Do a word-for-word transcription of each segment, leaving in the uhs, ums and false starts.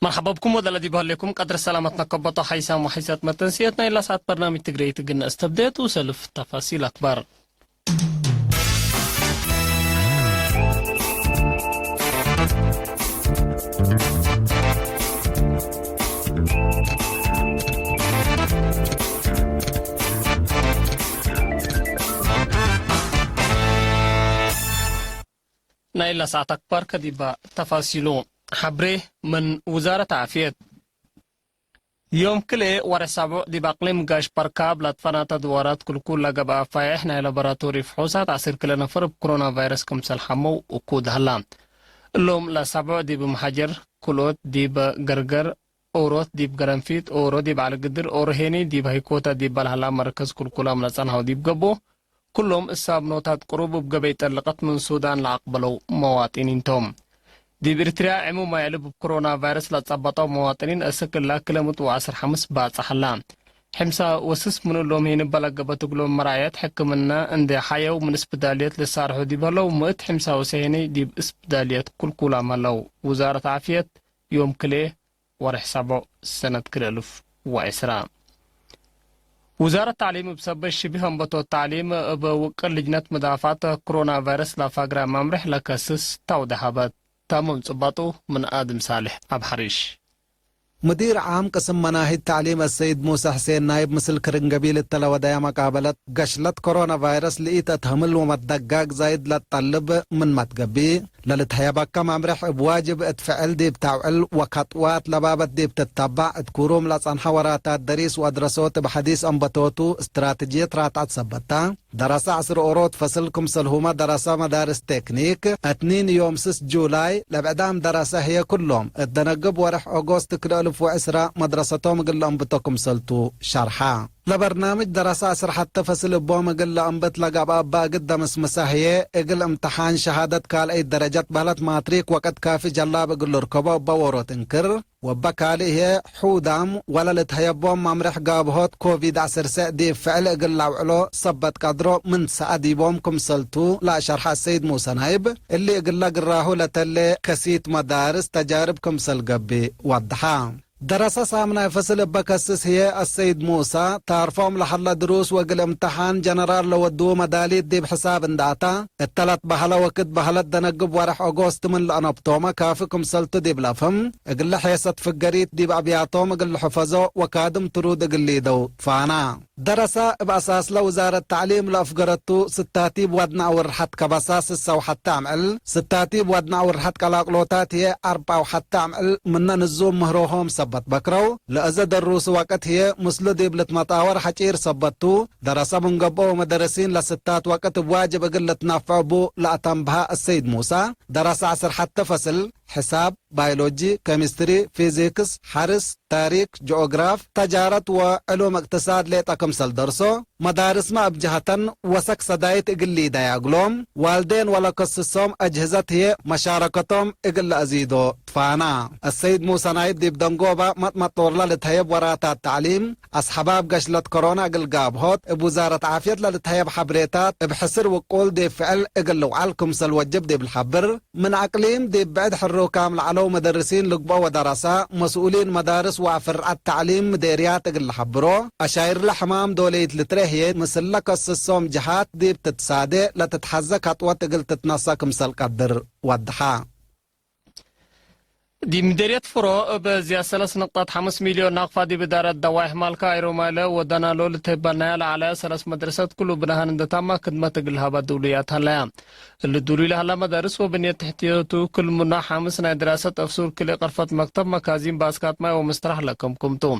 መርሐባ ብኩም ወደ ለዲብ ሀሌኩም ቀድር ሰላመትነ ከበጦ ሓይሳም ወሓይሳት መተንስየት ናይላ ሰዓት በርናምጅ ትግረይት እግልነ እስተብደየት ወሰልፍ ተፋሲል አክባር። ናይላ ሰዓት አክባር ከዲባ ተፋሲሉ። ሐብሬ ምን ውዛረት ዓፍየት። ዮም ክልኤ ወርሕ ሳብዕ ዲብ አቅሊም ጋሽ በርካብ ለትፈናተ ድዋራት ክልኩል ለገብአ ፋይሕ ናይ ላቦራቶሪ ፍሑሳት ዐስር ክለ ነፈር እብ ኮሮና ቫይረስ ክምሰል ሐመው እኩድ ሀላ። እሎም ለሳብዕ ዲብ መሓጀር፣ ክልኦት ዲብ ገርገር፣ ኦሮት ዲብ ገረንፊት፣ ኦሮ ዲብ ዐሊ ግድር፣ ኦሮ ሄኒ ዲብ ሀይኮተ ዲብ በልሀላ መርከዝ ክልኩላም ለጸንሐው ዲብ ገብኦ፣ ኩሎም እሳብ ኖታት ቅሩብ እብ ገበይ ጠልቀት ምን ሱዳን ለአቅበለው መዋጢኒን ቶም። ዲብ ኤርትርያ ዕሙም አየልብ እብ ኮሮና ቫይረስ ለጸበጠው መዋጥኒን እስክ እላ ክለ ምእት ወዐስር ሐምስ ባጽሕ ሀላ። ሕምሳ ወስስ ምን እሎም ሄኒ እበ ለገበት እግሎም መራየት ሕክምነ እንዴ ሐየው ምን እስብዳልየት ልሳርሑ ዲብ ሀለው፣ ምእት ሕምሳ ወሰ ሄኒ ዲብ እስብዳልየት ኩልኩላም ሀለው። ውዛረት ዓፍየት ዮም ክልኤ ወርሕ ሳብዕ ሰነት ክልኤ እልፍ ወዕስራ። ውዛረት ተዕሊም እብ ሰበት ሽቢህ አንበቶት ተዕሊም እብ ውቅል ልጅነት መዳፋት ኮሮና ቫይረስ ለፋግረ መምርሕ ለከስስ ታውደ ሀበት። ታምም ጽባጡ ምን አድም ሳልሕ አብ ሐሪሽ። ሙዲር ዓም ቅስም መናሂጅ ተዕሊም አሰይድ ሙሰ ሕሴን ናይብ ምስል ክርን ገቢል እተ ለወደየ መቃበለት፣ ገሽለት ኮሮና ቫይረስ ለኢተትሀምል ወመትደጋግ ዛይድ ለትጠልብ ምንመ ትገብእ፣ ለልትሀየበከ መምርሕ እብ ዋጅብ እት ፍዕል ዲብ ተውዕል ወከጥዋት ለባበት ዲብ ትተባዕ፣ እት ክሩም ለጸንሐ ወራታት ደሪስ ወአድረሶት እብ ሐዲስ አንበቶቱ እስትራትጅየት ራትዐት ሰበት ተ። ደረሰ ዐስር ኦሮት ፈስል ክምሰልሁመ ደረሰ መዳርስ ቴክኒክ፣ እትኒን ዮም ስስ ጁላይ ለብዕዳም ደረሰ ህዬ ኩሎም እት ደነግብ ወርሕ ኦጎስት ክልኤ እልፍ ወዕስራ መድረሰቶም እግል ለአንብቶ ክምሰልቱ ሸርሐ። ለበርናምጅ ደረሰ ዐስር ሐተ ፈስል እቦም እግል ለአንብት ለገብአ እበ እግል ደመስምሰ ህዬ፣ እግል እምተሓን ሸሃደት ካልአይት ደረጀት በህለት ማትሪክ ወቅት ካፊ ጀላብ እግል ልርከቦ እበ ዎሮት እንክር፣ ወእበ ካልእ ህዬ ሑዳም ወለልትሀየቦም መምርሕ ጋብሆት ኮቪድ ዐስር ሰዕ ዲብ ፍዕል እግል ለአውዕሎ ሰበት ቀድሮ ምን ሰአ ዲቦም ክምሰልቱ ለአሸርሐ አሰይድ ሙሰ ናይብ፣ እሊ እግለ ግራሁ ለተሌ ከሲት መዳርስ ተጃርብ ክምሰል ገብእ ወድሐ። ደረሰ ሳምናይ ፈስል እበ ከስስ ህዬ አሰይድ ሙሰ፣ ታርፎም ለሀለ ድሩስ ወእግል እምተሓን ጀነራል ለወድዉ መዳሊት ዲብ ሕሳብ እንደ አታ፣ እተ ለትበሀለ ወክድ በህለት ደነግብ ወርሕ ኦጎስት ምን ለአነብቶመ ካፊ ክምሰልቱ ዲብ ለፍህም፣ እግለ ሔሰት ፍገሪት ዲብ አብያቶም እግል ልሕፈዞ ወካድም ትሩድ እግል ሊደው ትፋና። ደረሰ እብ አሳስለ ውዛረት ተዕሊም ለአፍገረቱ፣ ስታቲብ ወድነ አውርሐት ከበሳ ስሰ ወሐተ አምዕል፣ ስታቲብ ወድነ አውርሐት ቀላቅሎታት ህዬ አርበዕ ወሐተ አምዕል ምነ ንዙም ምህሮሆም ሰበት በክረው፣ ለእዘ ደሩስ ወቅት ህዬ ምስሉ ዲብ ልትመጣወር ሐጪር ሰበት ቱ፣ ደረሰ ምን ገብኦ ወመደረሲን ለስታት ወቅት እብ ዋጅብ እግል ልትነፈዕ ቡ ለአተንብሀ አሰይድ ሙሰ፣ ደረሰ ዐስር ሐተ ፈስል፣ ሕሳብ፣ ባዮሎጂ፣ ኬሚስትሪ፣ ፊዚክስ፣ ሐርስ፣ ታሪክ፣ ጂኦግራፍ፣ ተጃረት ወዕሉም እቅትሳድ ሌጠ ክምሰል ደርሶ፣ መዳርስመ እብ ጀሀተን ወሰክ ሰዳይት እግል ሊደያ እግሎም፣ ዋልዴን ወለከስሶም አጅህዘት ህዬ መሻረከቶም እግል ለአዚዶ ትፋና። አሰይድ ሙሰ ናይብ ዲብ ደንጎባ መጥመጦርለ ልትሀየብ ወራታት ተዕሊም፣ አስሐባብ ገሽለት ኮሮና እግል ጋብሆት፣ እብ ውዛረት ዓፍየት ለልትሀየብ ሐብሬታት እብ ሕስር ውቁል ዲብ ፍዕል እግል ልውዓል ክምሰል ወጅብ ዲብ ልሐብር፣ ምን አቅሊም ዲብ ብዕድ ሕሩካም ለዐለው መደርሲን ልግብኦ ወደረሰ፣ መስኡሊን መዳርስ ወአፍርዐት ተዕሊም ምዴርያት እግል ለሐብሮ፣ አሻይርለ ሕማም ዶለይት ልትረህየ ምስል ለከስሶም ጀሃት ዲብ ትትሳዴ ለትትሐዘ ከጥወት እግል ትትነሰእ ክምሰል ቀድር ወድሐ። ዲብ ምዴርየት ፍሮ እብ ዝያድ ሰለስ ንቅጠት ሐምስ ሚልዮን ናቅፋ ዲብ እዳረት ደዋይሕ ማልካ አይሮማይለ ወደናሎ ልትህበልናያ ለዐለያ ሰለስ መድረሰት ክሉ ብናሃን እንደ ታማ ክድመት እግል ለሀባ ድውሉያት ሀለያ። እሊ ድውሉይ ለሀላ መዳርስ ወብንየት ትሕትዮቱ ክል ምኖ ሐምስ ናይ ድራሰት አፍሱር ክልኤ ቀርፈት መክተብ መካዚን ባስካት ማይ ወምስትራሕ ለከምኩም ቱ።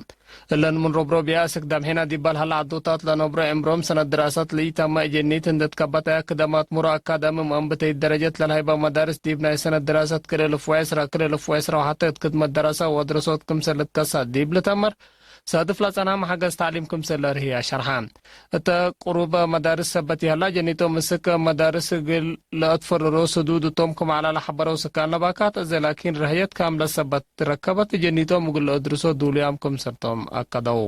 እለን ምን ሮብሮብያ እስክ ዳምሒና ዲባል ሀላ ዐዶታት ለነብሮ ዕምሮም ሰነት ድራሰት ለኢታማ እጀኒት እንደ ትከበተያ ክደማት ምሮ አካዳሚ መአንብተይት ደረጀት ለልሀይባ መዳርስ ዲብ ናይ ሰነት ድራሰት ክልኤ እልፍ ወዐስራ ክልኤ እልፍ ወዐስራ ወሐተ እት ክድመት ደረሰ ወአድረሶት ክምሰል ልትከሳ ዲብ ልተመር ሳድፍ ለጸንሐ መሐገዝ ተዕሊም ክምሰል ለርህያ ሸርሐ። እተ ቅሩበ መዳርስ ሰበት ይሀላ ጀኒቶም እስክ መዳርስ እግል ለአትፈርሮ ስዱድ እቶም ክም ዐለ ለሐበረው ስካን ለባካት እዘ ላኪን ረህየት ካምለ ሰበት ትረከበት ጀኒቶም እግል ለአድርሶ ዱሉያም ክምሰልቶም አከደው።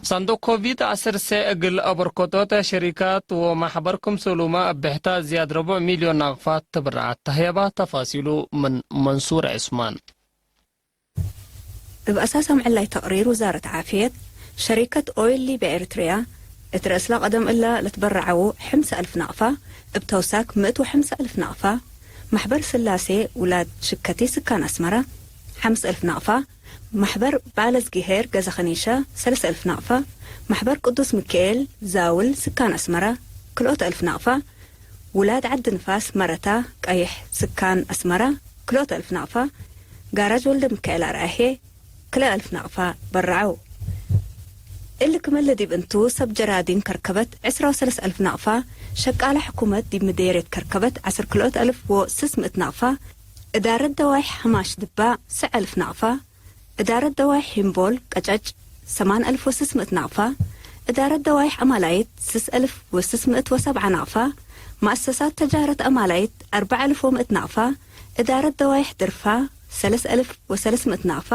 ሳንዱቅ ኮቪድ ዐስር ሰ እግል አበርኮቶተ ሸሪካት ወማሕበር ክምሰሉመ እብ ብሕታ ዝያድ ረቡዕ ሚልዮን ናቅፋት ትብርዓት ተህየባ። ተፋሲሉ ምን መንሱር ዕስማን። እብ አሳስ አምዕላይ ተቅሪር ውዛረት ዓፍየት፣ ሸሪከት ኦይል ሊብያ ኤሪትርያ እት ረአስለ ቀደም እለ ለትበረዐዉ ሐምሰ አልፍ ናቅፋ፣ እብ ተውሳክ ምእት ወሐምሰ አልፍ ናቅፋ፣ መሕበር ስላሴ ውላድ ሽከቲ ስካን አስመረ ሐምስ አልፍ ናቅፋ፣ መሕበር ባለዝጊሄር ገዘ ከኒሸ ሰለስ አልፍ ናቅፋ፣ መሕበር ቅዱስ ሚካኤል ዛውል ስካን አስመረ ክልኦት አልፍ ናቅፋ፣ ውላድ ዐዲ ንፋስ መረታ ቀይሕ ስካን አስመረ ክልኦት አልፍ ናቅፋ፣ ጋራጅ ወልደ ሚካኤል አርአሄ ክልኤ አልፍ ናቅፋ በረዐው። እሊ ክመ ለዲብ እንቱ፣ ሰብ ጀራዲን ከርከበት ዕስራ ወሰለስ አልፍ ናቅፋ፣ ሸቃለ ሕኩመት ዲብ ምዴርየት ከርከበት ዐስር ክልኦት አልፍ ወስስ ምእት ናቅፋ፣ እዳረት ደዋይሕ ሐማሽ ድባ ሰዕ አልፍ ናቅፋ፣ እዳረት ደዋይሕ ሂምቦል ቀጨጭ ሰማን አልፍ ወስስ ምእት ናቅፋ፣ እዳረት ደዋይሕ አማላይት ስስ አልፍ ወስስ ምእት ወሰብዓ ናቅፋ፣ መአሰሳት ተጃረት አማላይት አርበዕ አልፍ ወምእት ናቅፋ፣ እዳረት ደዋይሕ ድርፋ ሰለስ አልፍ ወሰለስ ምእት ናቅፋ፣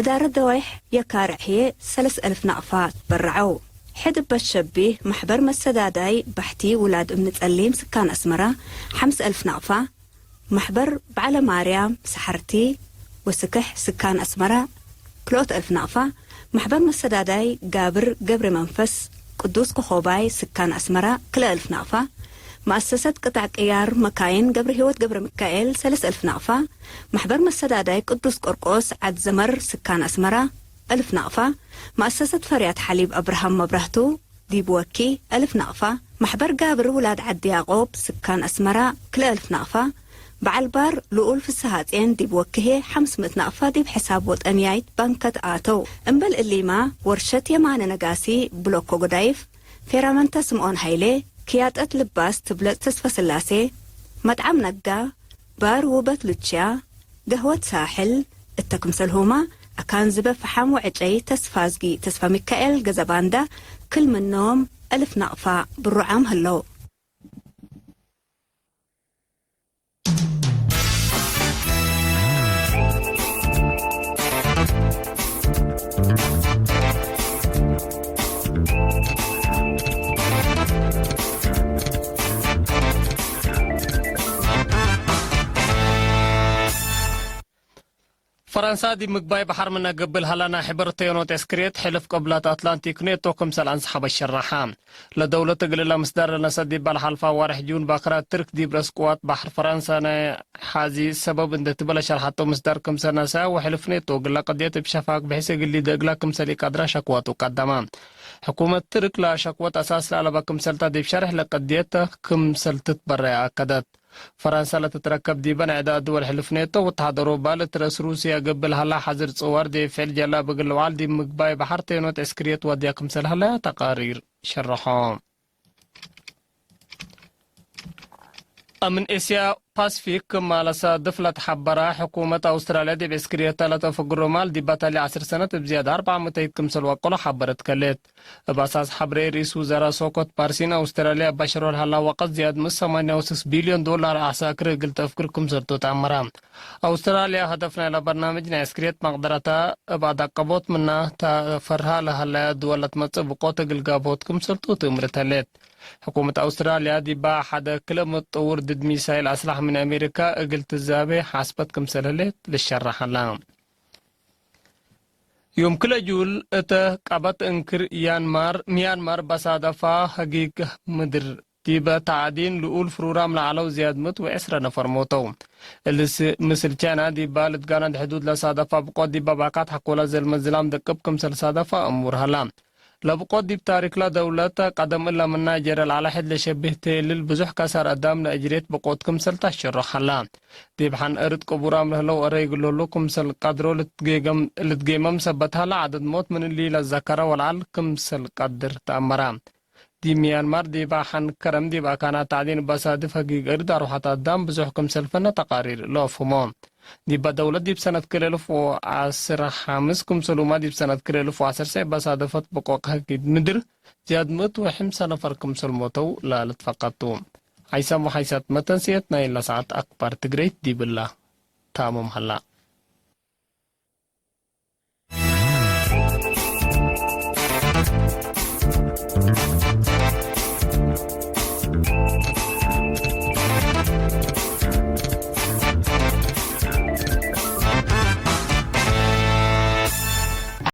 እዳረት ደዋይሕ የካርዕ ህዬ ሰለስ አልፍ ናቅፋ ትበረዐው። ሕድ እበ ሸቢህ መሕበር መሰዳዳይ ባሕቲ ውላድ እምኒ ጸሊም ስካን አስመረ ሐምስ አልፍ ናቅፋ፣ መሕበር በዐለ ማርያም ሰሐርቲ ወስክሕ ስካን አስመረ ክልኦት አልፍ ናቅፋ፣ መሕበር መሰዳዳይ ጋብር ገብረ መንፈስ ቅዱስ ኮኾባይ ስካን አስመረ ክልኤ አልፍ ናቅፋ፣ መአሰሰት ቅጣዕ ቅያር መካይን ገብረሂወት ገብረሚካኤል ሰለስ አልፍ ናቅፋ፣ መሕበር መሰዳዳይ ቅዱስ ቆርቆስ ዐድ ዘመር ስካን አስመረ አልፍ ናቅፋ፣ መአሰሰት ፈርያት ሐሊብ አብርሃም መብራህቱ ዲብ ወኪ አልፍ ናቅፋ፣ መሕበር ጋብር ውላድ ዐዲ ያቆብ ስካን አስመረ ክልኤ አልፍ ናቅፋ፣ በዐል ባር ልኡል ፍስሃጼን ዲብ ወኪ ህዬ ሐምስ ምእት ናቅፋ ዲብ ሕሳብ ወጠንያይት ባንከት አተው። እምበል እሊማ፣ ወርሸት የማነ ነጋሲ ብሎኮ ጎዳይፍ፣ ፌራመንተ ስምኦን ሀይሌ፣ ክያጠት ልባስ ትብለጽ ተስፈስላሴ፣ መጥዓም ነጋ፣ ባር ውበት ሉችያ፣ ገህወት ሳሕል፣ እተ ክምሰልሁመ አካን ዝበ ፈሓም ወዕጨይ ተስፋዝጊ ተስፋሚካኤል ገዘባንዳ፣ ክል ምኖም አልፍ ናቅፋ ብሩዓም ህለው። ፈረንሳ ዲብ ምግባይ በሐር ምነ ገብእ ለሀላ ናይ ሕበር ተዮኖት ዕስክርየት ሕልፍ ቅብላት አትላንቲክ ኔቶ ክምሰል አንሰሐበት ሸረሐ። ለደውለት እግል እለ ምስዳር ለነሰት ዲብ ለሐልፋ ዋርሕ ጁን ባክራት ትርክ ዲብ ረአስ ቅዋት በሐር ፈረንሳ ናይ ሐዚ ሰበብ እንዴ ትበ ለሸርሐቶ ምስዳር ክምሰል ነሰአ ወሕልፍ ኔቶ እግለ ቅድየት እብ ሸፋክ ብሒስ እግል ሊደግላ ክምሰል ኢቀድራ ሸክወቱ ቀደመ። ሕኩመት ትርክ ለሸክወት አሳስ ለአለበ ክምሰልታ ዲብ ሸርሕ ለቅድየት ክምሰል ትትበረየ አከደት። ፈረንሳ ለትትረከብ ዲበ ናይ ዕዳ ድወል ሕልፍ ኔቶ ወተሐድ አውሮባ ለትረስ ሩስየ እግል ሀላ ሐዝር ጽዋር ዴፍዕል ጀላብ እግል ልውዓል ዲብ ምግባይ በሐር ተይኖት ዕስክርየት ወድያ ክምሰል ሀለያ ተቃሪር ሸርሖ። አምን ኤስያ ፓስፊክ ክም ለሳድፍ ለተሐበረ ሕኩመት አውስትራልያ ዲብ ዕስክርየተ ለተፍግሮ ማል ዲብ በተሌ ዐስር ሰነት እብ ዝያድ አርበዕ ምእተይት ክምሰል ወቀሎ ሐበረት ከሌት። እብ አሳስ ሐብሬ፣ ርኢስ ውዘራ ሶኮት ፓርሲን፣ አውስትራልያ እብ አሸሮ ለሀላ ወቀት ዝያድ ምን ሰማንያ ወስስ ቢልዮን ዶላር ዐሳክር እግል ተፍግር ክምሰልቱ ተአመረ። አውስትራልያ፣ ሀደፍ ናይለ በርናምጅ ናይ ዕስክርየት መቅደረተ እብ አዳቀቦት ምና ተፈርሃ ለሀለያ ድወል ለትመጽእ ብቆት እግል ጋብኦት ክምሰልቱ ትእምርት ህሌት። ሕኩመት አውስትራልያ፣ ዲባ ሐደ ክለ መትጠውር ድድ ሚሳይል አስላሕ ምን አሜሪካ እግል ትዛቤ ሐስበት ክምሰል ህሌት ልሸረሕ ዐለ። ዮም ክለ ጁል እተ ቀበት እንክር ያንማር፣ ሚያንማር በሳደፋ ሀጊግ ምድር ዲበ ተዕዲን ልኡል ፍሩራም ለዐለው ዝያድ ምእት ወዕስረ ነፈር ሞተው። እሊ ምስል ቻይና ዲባ ልትጋነድ ሕዱድ ለሳደፋ ብቆት ዲበ ባካት ሐቆለ ዘልመ ዝላም ደቅብ ክምሰል ሳደፋ እሙር ሀላ። ለብቆት ዲብ ታሪክለ ደውለት ቀደም እለ ምናይ ጀረ ለዐለ ሕድ ለሸብህ ቴልል ብዙሕ ከሳር አዳም ለእጅሬት ብቆት ክምሰል ተአሸሮ ሀላ። ዲብ ሐን እርድ ቅቡራም ለህለው እረ እግል ህሉ ክምሰል ቀድሮ ልትጌገም፣ ልትጌመም ሰበት ሀለ። ዐደድ ሞት ምን እሊ ለዘከረ ወለዐል ክምሰል ቀድር ተአመረ። ዲብ ሚያንማር ዲብ ሐን ከረም ዲብ አካናት ተዕዲን እብ አሳድፍ ሀጊግ እርድ አርወሐት አዳም ብዙሕ ክምሰል ፈነ ተቃሪር ለአፍህሞ። ዲበ ደውለት ዲብ ሰነት ክልኤ እልፍ ወዐስር ሐምስ ክምሰሉመ ዲብ ሰነት ክልኤ እልፍ ወዐሰርተ እብ አሳደፈት ብቆቅ ሀጊግ ምድር ዝያድ ምእት ወሐምሳ ነፈር ክምሰል ሞተው ለልትፈቀድ ቱ። ሐይሳም ወሐይሳት መተንስየት ናይለ ሰዓት አክባር ትግረይት ዲብላ ታምም ሀላ።